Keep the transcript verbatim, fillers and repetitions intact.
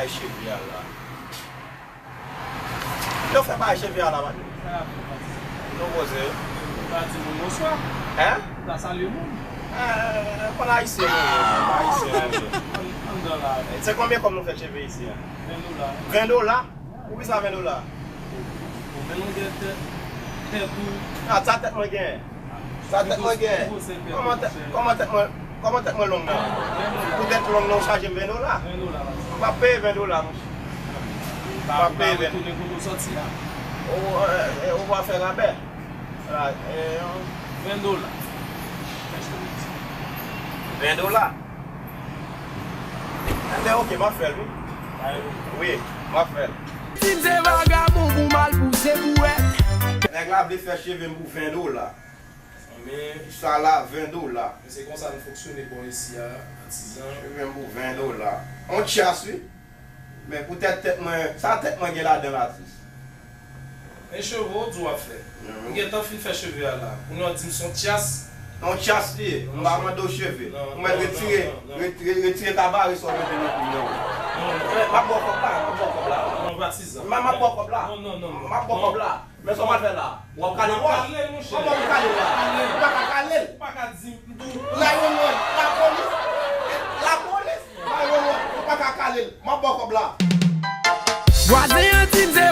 Cheve a la. Yo fè bay cheve a la, maten. Sa y ap fè, patizan? Nou poze wi. Ou ka di moun bonswa. Hein? Ou ka salye moun. Eh, konn ayisyen nou ye, ayisyen nou ye. Ann, ann dan la. Se konbyen kòb nou fè cheve isi a? Ven dola. Ven dola? Poukisa ven dola? Ou menm ou gen tèt, tèt ou. Ah, sa tèt mwen gen. Sa tèt mwen gen. Kòman tèt, kòman tèt mwen, kòman tèt mwen long nan? Pou tèt long nan, ou chaje m ven dola. M p ap peye ven dola, monchè. M p ap peye ven. Ou, eh, eh, ou va fè rabè. Ven dola. Ven dola. Enben, ok, m ap fè l, wi. Wi, m ap fè l. Tim se vagabon pou mal pouse pou wèt. Nèg la vle fè cheve m pou ven dola. Men sa la, ven dola. Men se konsa n fonksyone bò isi a, patizan. Cheve m pou ven dola. On tyas, wi. Men poutèt tèt mwen, sa tèt mwen gen ladan l, atis? Men cheve w di w ap fè. M gentan fin fè cheve a la. Kounye a w di m se on tyas. On tyas li ye. M pa mande w cheve. Ou mèt retire, retire, retire kabare sa w mete nan kou m nan. M ap ba w kòb la, m ap ba w kòb la. Non, patizan. M ap ba w kòb la. Non, non, non, non. M ap ba w kòb la. Men sa w pral fè la? W ap kale l, wè? Kòman w kale l la? Ou pa ka kale l. Ou pa ka di m tou. Nine one one, lapolis. Lapolis. Nine one one, ou pa ka kale l. M ap ba w kòb la. Vwazen an di m se